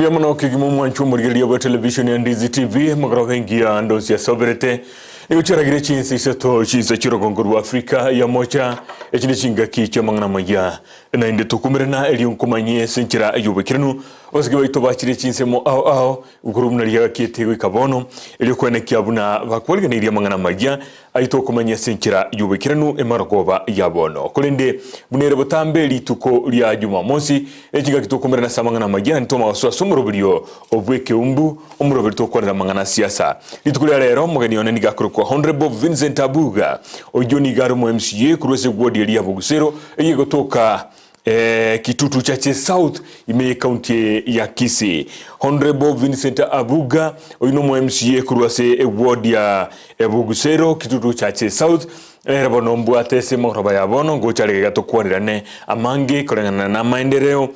Mbuya mono kegima omwanchwa omorigereria bwa television ya Ndizi TV, mogoroba engiya ndonsi asoberete. Nigo chiaragire chinsa isato chinsa chi'orogongo rwa Afrika ya mocha, echi ne chingaki chi'amang'ana amaya. Naende tokumerana erio nkomanye ase enchera y'oboikeranu abasike baito bachire chinsemo ao ao Korwa buna riagakiete goika bono, erio koenekia buna bakwariganeirie amang'ana amayia aito okomanya ase enchera y'oboikeranu emarogoba ya bono. Korende buna ere botambe rituko ria Jumamosi, ne chingaki tokomerana ase amang'ana amayia naende twamagoso ase omoroberio bw'ekeumbu, omoroberio tokwanera amang'ana a siasa. Rituko ria rero omogeni one nigo akorokwa Honourable Vincent Abuga, oyio nigo are omo MCA korwa ase eward eria ya Bogusero eyio egotoka Kitutu Chache South ime y'ecounty ya Kisii. Honourable Vincent Abuga oyio nomo MCA korwa ase eward ya Bogusero Kitutu Chache South nere bono mbwate ase emoroba ya bono ngocha arege iga tokwanirane amange koreng'ana na amaendereo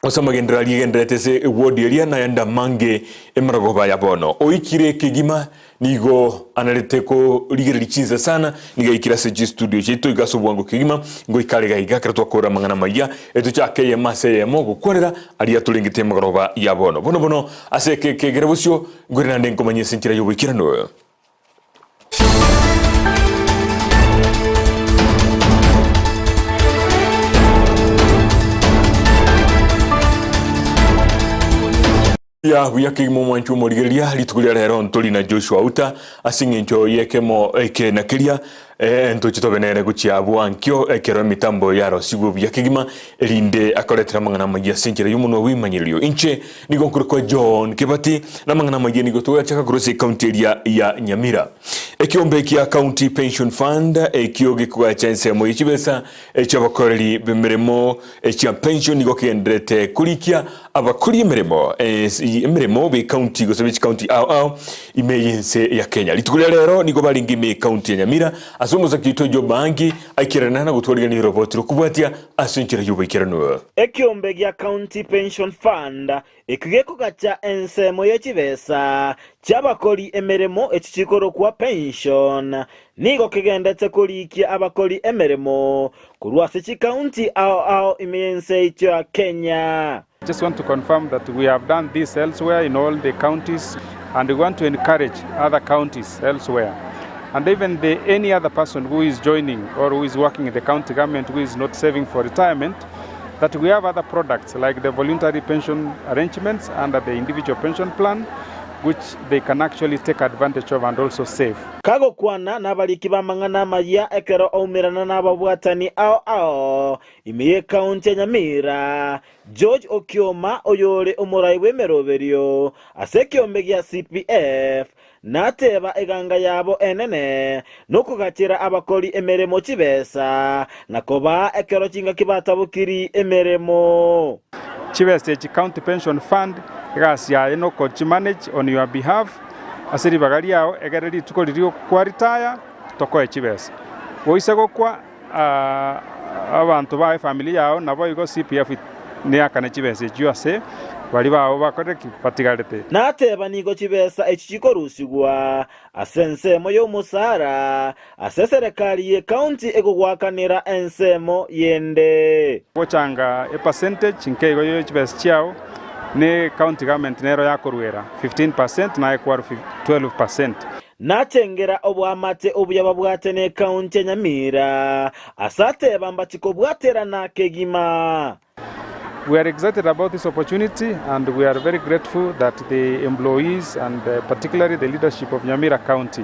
gose amagenderero aria egendererete ase eward eria nayande amange emorogoba ya bono. Oikire kegima Nigo anarete korigereria chinsa sana, nigo aikire ase chistudio chiaito iga ase obwango kegima, ngoika are gaiga ekero twakora amang'ana amayia, etochake eyemo ase eyemo gokwanera aria atorengete emegoroba ya bono. Bono bono ase eke ekegera bosio, nkoire naende nkomanyia ase enchera y'oboikeranu. Buya buya kegima omwanchi omorigereria, rituko ria rero ntori na Joshua Outa ase eng'encho y'ekemo eke na keria eh, ntoche tobe nere gochia abwo ankio ekero emitambo yarosigwe buya kegima erinde akoretere amang'ana amayia ase enchera y'omonwa bw'emanyererio. Inche nigo nkorokwa John Kebati na amang'ana amayia nigo togachaka korwa ase ekaunti eria ya Nyamira. Ekiombe kia County Pension Fund ekio gekogacha ensemo ye chibesa echi'abakoreri b'emeremo echia pension nigo kegendererete korikia abakori emeremo emeremo b'ecounty gose b'echicounty ao ao ime y'ense ya Kenya. Rituko ria rero nigo barenge ime y'ecounty ya Nyamira ase omosaki oito Joe Maangi aikerana na gotwarigania oroboti rokobwatia ase enchera y'oboikeranu. Ekiombe gia County Pension Fund ekio gekogacha ensemo ye chibesa chi'abakori emeremo echi chikorokwa pension nigo kegendete korikia abakori emeremo korwa ase chikaunti ao ao ime y'ense yaito ya Kenya. Just want to confirm that we have done this elsewhere in all the counties and we want to encourage other counties elsewhere and even the any other person who is joining or who is working in the county government who is not saving for retirement that we have other products like the voluntary pension arrangements under the individual pension plan which they can actually take advantage of and also save. Kagokwana nabariki b'amang'ana amayia ekero aumerana nababwatani ao ao ime y'ekaunti ya Nyamira, George Okioma oyore omorai bw'emeroberio ase ekeombe gia CPF nateba eganga yabo enene nokogachera abakori emeremo chibesa na kobaa ekero chingaki batabokiri emeremo. Chibesa echi County Pension Fund egasi yaye nokochimanage on your behalf ase ribaga riao egere rituko riria okwa retire tokoe chibesa. Goise gokwa abanto ba efamiri yao naboigo CPF neakane chibesa echio ase baria bao bakorire ki? Batigarete. Nateba nigo chibesa echi chikorusigwa ase ensemo y'omosara ase eserekari y'ecounty egogoakanera ensemo yende. Gochanga epercentage nke igo ye chibesa chiao ne county government nero yakoruera 15% naye kwarwa 12%. Nachengera oboamate obuya babwate n'ecounty ya Nyamira ase ateba mbachi kobwaterana kegima. We are excited about this opportunity and we are very grateful that the employees and particularly the leadership of Nyamira County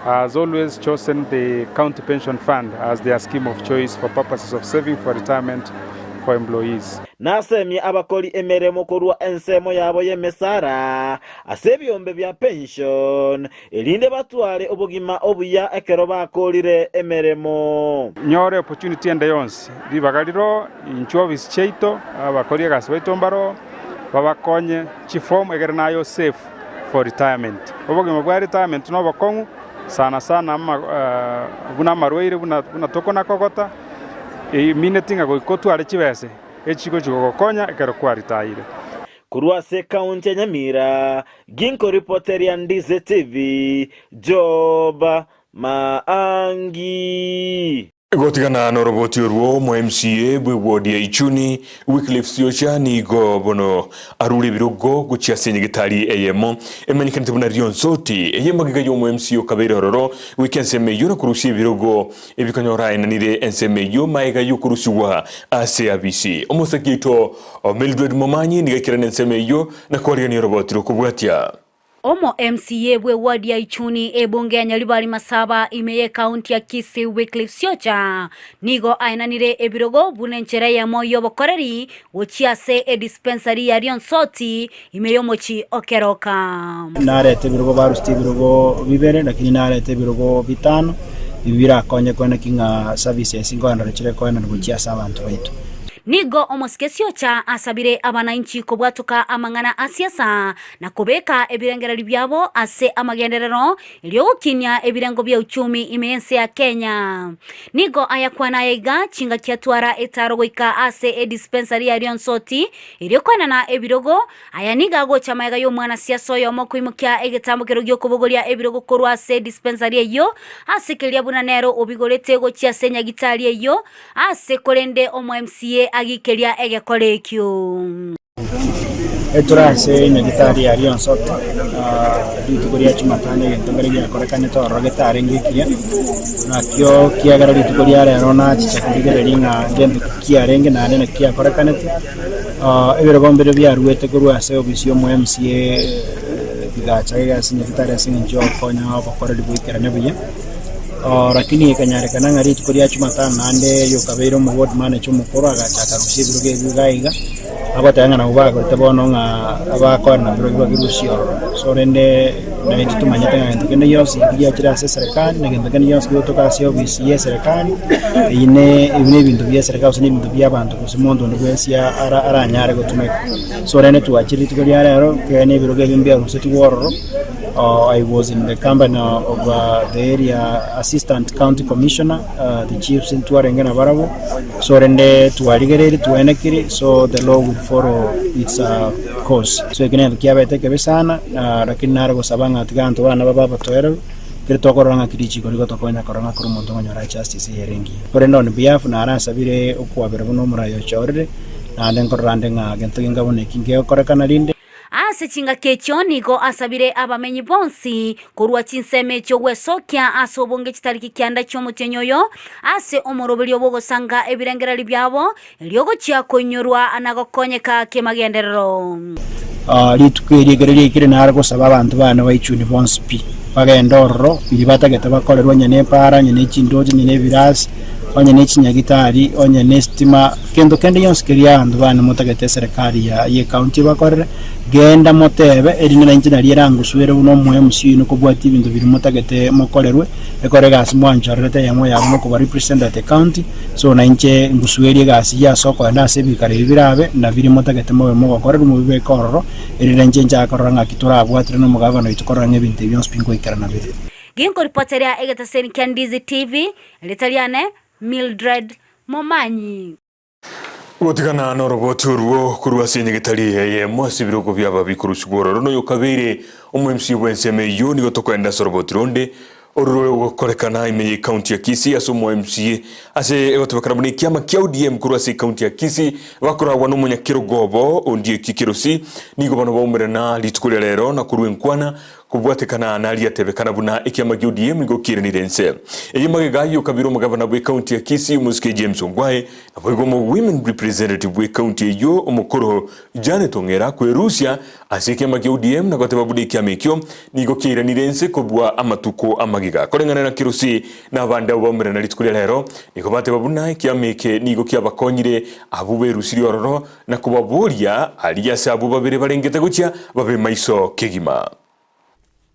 has always chosen the County Pension Fund as their scheme of choice for purposes of saving for retirement for employees. Nasemie abakori emeremo korwa ensemo yabo y'emesara ase ebiombe bia pension, erinde batware obogima obuya ekero bakorire emeremo. Nyore opportunity ende yonsi, ribaga riro inchuo ofisi chiaito, abakori egasi baito mbaroo, babakonye chiform egere naye o save for retirement. Obogima bwa retirement nobokong'u sana sana ama buna amarwaire buna buna tokonakogota, emineti ng'a goika otware chibese echigochi gogokonya ekero kwa retire. Korwa ase ekaunti ya Nyamira, ginkoripoteria Ndize TV, Job Maangi. Gotigana noroboti orwo omo MCA bwe ward ya Ichuni, Wycliffe Siocha nigo bono arure ebirogo gochia ase enyegetari eyemo emanyekanete buna Rionsoti eye magega y'omo MCA okabeire ororo goika ensemo eyio na korusia ebirogo ebikonyora aenanire ensemo eyio maega y'okorusigwa ase abisi. Omosaki oito Mildred Momanyi nigo aikerana ensemo eyio na kwarigania oroboti rokobwatia. Omo MCA bwe ward ya Ichuni ebunge ya Nyaribari Masaba ime ye county ya Kisii Wycliffe Siocha nigo aenanire ebirogo buna enchera eyemo y'obokoreri gochia ase edispensary ya Rionsoti ime y'omochie o Keroka. Narete ebirogo barusitie ebirogo bibere lakini narete ebirogo bitano, ebi birakonye koeneki ng'a services nkoenderera chire koenana gochia ase abanto baito. Nigo omosike Siocha asabire abanainchi kobwatoka amang'ana a siasa na kobeka ebirengererio biabo ase amagenderero erio gokinia ebirengo bia uchumi ime y'ense ya Kenya. Nigo ayakwana aya iga chingaki atwara etaro goika ase edispensary ya Rionsoti erio koenana ebirogo. Aya nigo agocha magega y'omwanasiasa oyomo koimokia egetambokero gi'okobogoria ebirogo korwa ase edispensary eyio ase keria buna nero obigorete gochia ase nyagitari eyio ase korende omo MCA agikeria egekora ekio. Eture ase nyagitari ya Rionsoti, rituko ria Jumatano egento nkere giakorekanete ororo getarenge ekiya, nakio kiagera rituko ria rero nachicha korigereria ng'a ngento ki kiarenge naende naki giakorekanete. Ebirogo mbire biaruete korwa ase ofisi ya omo MCA bigacha iga ase nyagitari ase eng'encho ya ogokonya obokoreri boikerane buya. Lakini ekanyarekana ng'a rituko ria Jumatano naende yokabeire omo ward manager omokoro agacha akarusia ebirogo ebio iga iga. Bagoteba ng'a nabwo bagorete bono ng'a abakorera nabirobio babirusie ororo. So rende naintwe tomanyete ng'a gento kende gionsi giachire ase eserekari na gento kende gionsi kegotoka ase ofisi ya eserekari, eyio ne ebi ne ebinto bia eserekari gose na ebinto bia abanto gose monto onde bwensi ara aranyare gotumeka. So rende twachire rituko ria rero, ekiagera na ebirogo ebi mbiarusetigwe ororo. I was in the company of the area assistant county commissioner, the chiefs ntwarenge nabarabwo, so rende twarigereiri twaenekiri, so the law will follow its course. So eki negento kiabete ekebe sana, lakini nare gosaba ng'a tiga abanto bane babe abatoereru, ekero tokorora ng'aki richiko rigotokonya korora ng'a kera omonto okonyora justice eyere engiya. Korende on behalf narasabire okwabera buna omorai ochorire, naende nkorora nde ng'a gento genga buna eki ngegokorekana rinde. Ase chingaki echio nigo asabire abamenyi bonsi korwa chinsemo echio gwesokia ase obonge chitariki kianda chi'omotienyi oyo ase omoroberio bw'ogosanga ebirengererio biabo, erio gochia koinyorwa na gokonyeka kemagenderero. Rituko eri ekero riaikire nare gosaba abanto baane ba Ichuni bonsi pi, bagende ororo, biria batagete bakorerwe onye nepaara, onye ne chindoche, onye nebirasi, onye ne chinyagitari, onye nesitima. Kento kende gionsi keria abanto baane motagete eserekari ya y'ecounty ebakorere, genda motebe, erinde nainche nario erangusuere buna omo-MC oino kobwatia ebinto biria motagete mokorerwe, ekore egasi mwanchorerete eyemo yabo nokoba represent at the county, so nainche ngusuerie egasi eyio ase okoenda ase ebikaro ebi birabe, na biria motagete mobe mogokorerwa mobibeke ororo, erinde inche nchake korora ng'aki torabwatire na omogavana oito korora ng'a ebinto ebi bionsi pi nkoikerana bire. Ginkoripoteria egetaseni kia Ndizi TV, erieta riane Mildred Momanyi. Gotigana noroboti orwo korwa ase enyegetari eyemo ase ebirogo bi'ababi korusigwa ororo noyo okabeire omo-MC bw'ensemo eyio nigo tokoenda ase oroboti ronde oru rore gokorekana ime y'ecounty ya Kisii ase omo-MC ase egotebekana buna ekiama kia ODM korwa ase ecounty ya Kisii bakoragwa nomonyakerogo obo Ondieki Kerosi nigo bono baumerana rituko ria rero na korwa enkwana Kobwatekana nariatebekana buna ekiama gia ODM nigo kiiranire ense eye magega ayio kabere omogavana bw'ecounty ya Kisii omosike James Ongwae naboigo omo women representative bw'ecounty eyio omokoro Janet Ong'era kwerusia ase ekiama gia ODM na goteba buna ekiama ekio nigo kiairanire ense kobua amatuko amagega. Koreng'ana na Kirusi na abande abwo baumerana rituko ria rero nigo bateba buna ekiama eke nigo kiabakonyire abwo berusirie ororo Na kobaboria aria ase abwo babere barengete gochia babe maiso kegima.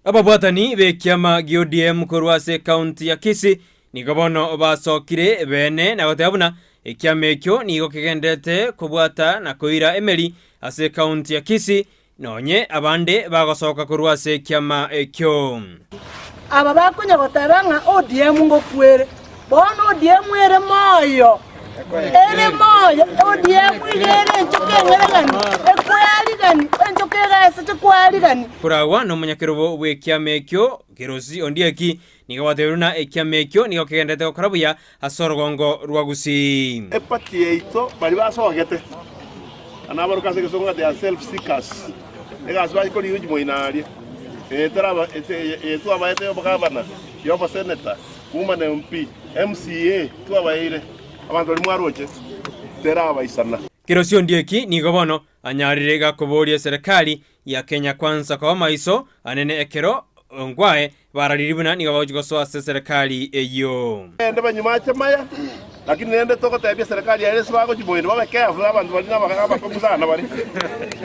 Ababwatani b'ekiama gi'ODM korwa ase ekaunti ya Kisii nigo bono basokire beene na goteba buna ekiama ekio nigo kegendererete kobwata na koira emeri ase ekaunti ya Kisii nonye abande bagosoka korwa ase ekiama ekio. Aba bakonya goteba ng'a ODM ngokwere, bono ODM ere moyo. Ere moyo, ODM iga ere enchoka eng'eregani, ekwearigani, enchoka egaesete kwarigani. Koragwa nomonyakerobo bw'ekiama ekio, Kerosi Ondieki, nigo gwatebirie buna ekiama ekio nigo kegendererete gokora buya ase orogongo rwa Gusii. Eparty yaito baria basogete na nabaroka ase egesongo ng'a they are self seekers, egasi bache korigia gochia moino aria, eye teraba eye twabaete ya obogavana, ya obosenator, woman MP, MCA, twabaeire, abanto baria mwaroche terabaisana. Kerosi Ondieki nigo bono anyarire gakoboria eserekari ya Kenya Kwanza koba maiso anene ekero Ongwae bararirie buna nigo bagochia gosoa ase eserekari eyio. Rende banyuma ache maya, lakini rende togotebia eserekari yaye ase bagochia moino babe careful abanto baria na abakong'u sana bare.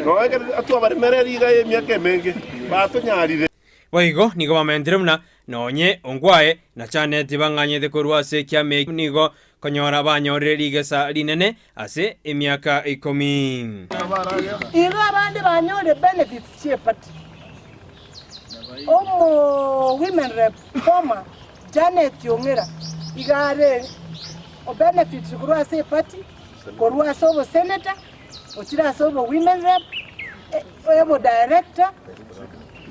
Nonya ekero twabaremereria iga emiaka emenge, batonyarire. Boigo nigo bamentire buna nonye Ongwae na Janet bang'anyete korwa ase ekiama ekio nigo konyora banyorire rigesa rinene ase emiaka ikomi. Igo abande banyore benefits chi'eparty. Omo women rep former Janet Ong'era iga are o benefit korwa ase eparty, korwa ase obosenator, ochire ase obo women rep, obo director,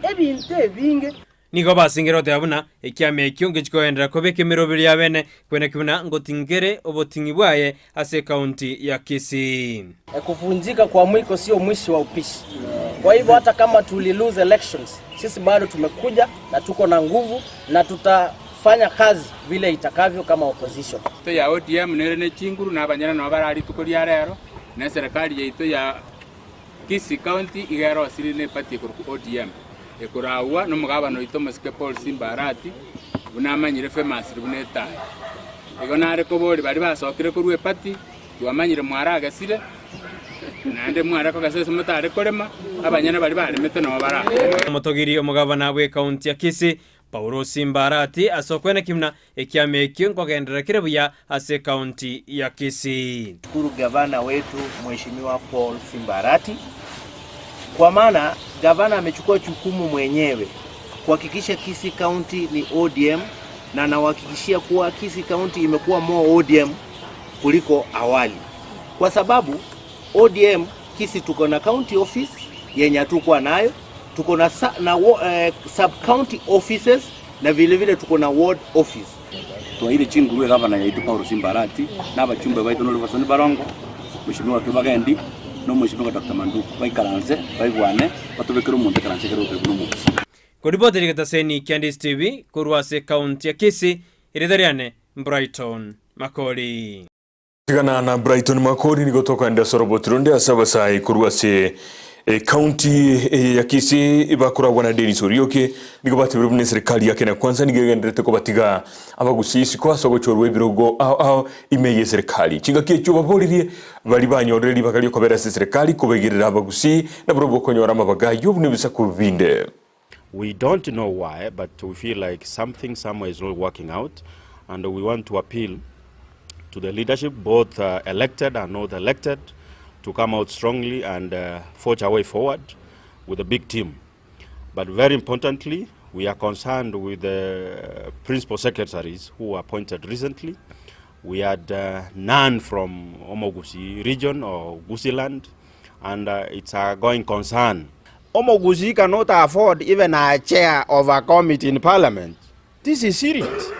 ebinto ebinge. Nigo basingire goteba buna ekiama ekio ngechi kogenderera kobeka emeroberi y'abene, kweneki buna ngotingere oboting'i bwaye ase ekaunti ya Kisii. Kuvunjika kwa mwiko sio mwisho wa upishi. Kwa hivyo hata kama tuli lose elections, sisi bado tumekuja na tuko na nguvu na tutafanya kazi vile itakavyo kama opposition. Yaito ya ODM nere ne chinguru na abanyene nabo barare rituko ria rero, na eserekari yaito ya Kisii County iga erosire ne eparty ekorokwa ODM, ekoragwa nomogabana oito omosike Paul Simba Arati, buna amanyire famously buna etaya. Igo nare koboria baria basokire korwa eparty, twamanyire mwaragesire, naende mware kogesa ase motare korema, abanyene baria baremete nabo barare. Omotogiri omogabana bw'ecounty ya Kisii, Paulo Simba Arati ase okweneki buna ekiama ekio nkogenderera kere buya ase ecounty ya Kisii. Shukuru gavana wetu Mheshimiwa Paul Simba Arati kwa maana gavana amechukua jukumu mwenyewe kuhakikisha Kisii County ni ODM na anawahakikishia kuwa Kisii County imekuwa more ODM kuliko awali, kwa sababu ODM Kisii tuko na county office yenye hatukuwa nayo, tuko na, na sub county offices na vile vile tuko na ward office. Twaire chinguru egavana yaito Paulo Simba Arati na abachumbe baito na Oliver Barongo, Mheshimiwa Kibagendi na Mheshimiwa Dr. Manduku baikaranse baigwane batobekere omonto ekaranse ekero gokebwa nomogusi. Koripoteri getaseni kia Ndisi TV korwa ase ekaunti ya Kisii, erieta riane Brighton Makori. Tigana na Brighton Makori nigo tokoenda ase oroboti ronde ase abasae korwa ase Ekaunti eye ya Kisii bakoragwa na Dennis Orioki nigo batebire buna eserekari ya Kenya Kwanza nigo egendererete kobatiga abagusii isiko ase ogochorwa ebirogo ao ao ime y'eserekari. Chingaki echio baboririe baria banyorire ribaga riokobera ase eserekari kobegerera abagusii nabarobwo okonyora amabaga ayio buna ebisaku binde. We don't know why, but we feel like something somewhere is not working out, and we want to appeal to the leadership, both elected and not elected, to come out strongly and forge our way forward with a big team. But very importantly, we are concerned with the principal secretaries who were appointed recently. We had none from Omogusi region or Gusiland, and it's a going concern. Omogusi cannot afford even a chair of a committee in parliament. This is serious.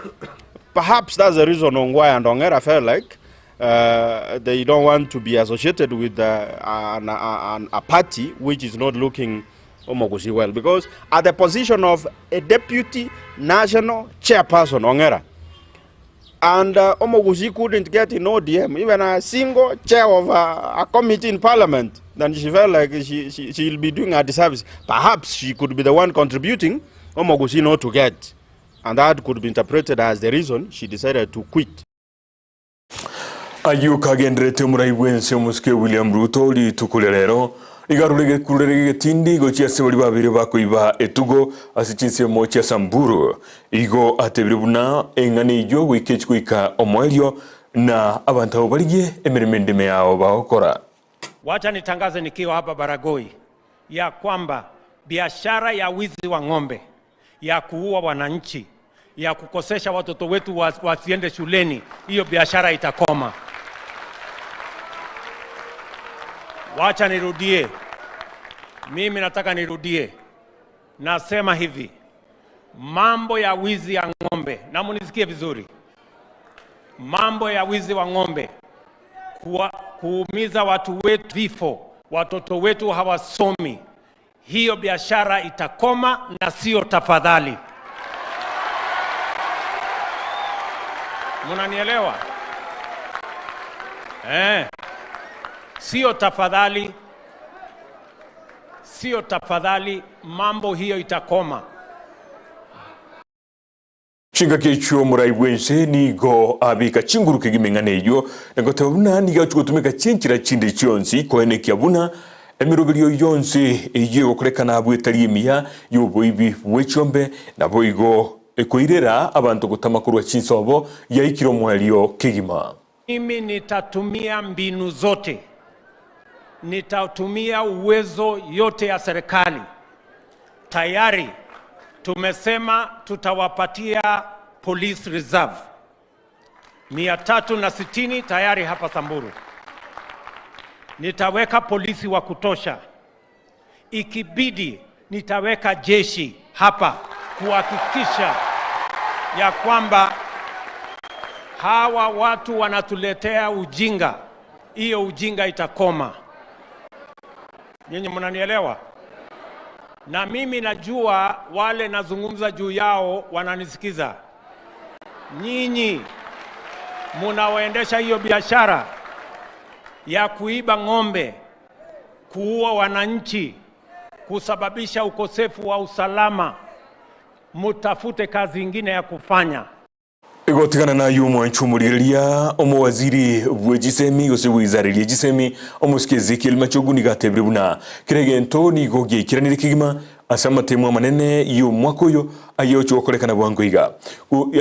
Perhaps that's the reason Ongwae and Ongera felt like they don't want to be associated with a party which is not looking Omogusi well, because at the position of a deputy national chairperson, Ongera, and Omogusi couldn't get in ODM, even a single chair of a committee in parliament, then she felt like she'll be doing a disservice. Perhaps she could be the one contributing Omogusi not to get, and that could be interpreted as the reason she decided to quit. Ayio kagenderete omorai bwense omosike William Ruto rituko ria rero rigarure gekurere getindi gochia ase baria babere bakoiba etugo ase chinsemo chia Samburu igo atebire buna eng'ana eyio goika echi goika omoerio na abanto abo barigie emeremo endime yao bagokora. Wacha nitangaze nikiwa hapa Baragoi ya kwamba biashara ya wizi wa ng'ombe, ya kuua wananchi, ya kukosesha watoto wetu wasiende shuleni, hiyo biashara itakoma. Wacha nirudie, mimi nataka nirudie. Nasema hivi, mambo ya wizi ya ng'ombe, na munisikie vizuri, mambo ya wizi wa ng'ombe kuwa, kuumiza watu wetu, vifo, watoto wetu hawasomi, hiyo biashara itakoma na sio tafadhali. Munanielewa? Eh, sio tafadhali, sio tafadhali, mambo hiyo itakoma. Chingaki echio omorai bw'ense nigo abeka chinguru kegima eng'ana eyio, na goteba buna nigo agochia gotumeka chinchera chinde chionsi koenekia buna emeroberio yonsi eyio egokorekana abwo etari emiya y'oboibi bwe chiombe, naboigo ekoirera abanto gotama korwa chinsobo yaikire omoerio kegima. Mimi nitatumia mbinu zote, nitatumia uwezo yote ya serikali. Tayari tumesema tutawapatia police reserve 360 tayari hapa Samburu. Nitaweka polisi wa kutosha, ikibidi nitaweka jeshi hapa kuhakikisha ya kwamba hawa watu wanatuletea ujinga, hiyo ujinga itakoma. Nyinyi mnanielewa? Na mimi najua wale nazungumza juu yao wananisikiza. Nyinyi munaoendesha hiyo biashara ya kuiba ng'ombe, kuua wananchi, kusababisha ukosefu wa usalama, mutafute kazi ingine ya kufanya. Igotigana naye omwanchi omorigereria omowaziri bwe chisemi gose bw'eizara rie chisemi omosike Ezekiel Machogu nigo atebire buna kera egento nigo giaikiranire kegima ase amatemo amanene y'omwaka oyo aye oche gokorekana bwango iga.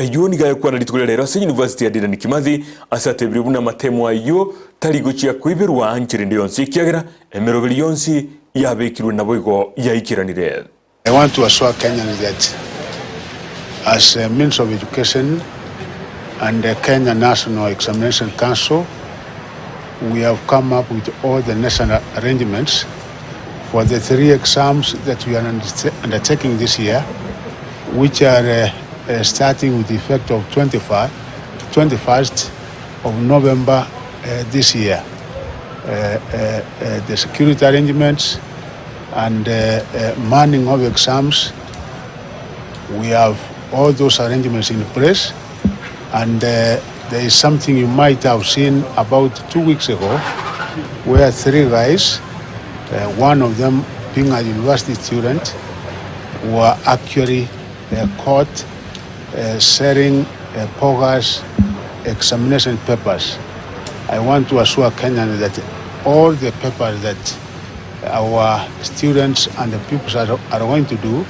Ayio nigo ayakwana rituko ria rero ase University ya Dedan Kimathi ase atebire buna amatemo ayio tari gochia koiberwa anchera ende yonsi ekiagera emeroberi yonsi yabekirwe naboigo yaikiranire. I want to assure Kenyans that as a Minister of Education and the Kenya National Examination Council, we have come up with all the necessary arrangements for the three exams that we are undertaking this year, which are starting with the effect of 21st of November this year. The security arrangements and manning of exams, we have all those arrangements in place. And there is something you might have seen about 2 weeks ago, where three guys, one of them being a university student, were actually caught selling bogus examination papers. I want to assure Kenyans that all the papers that our students and the pupils are going to do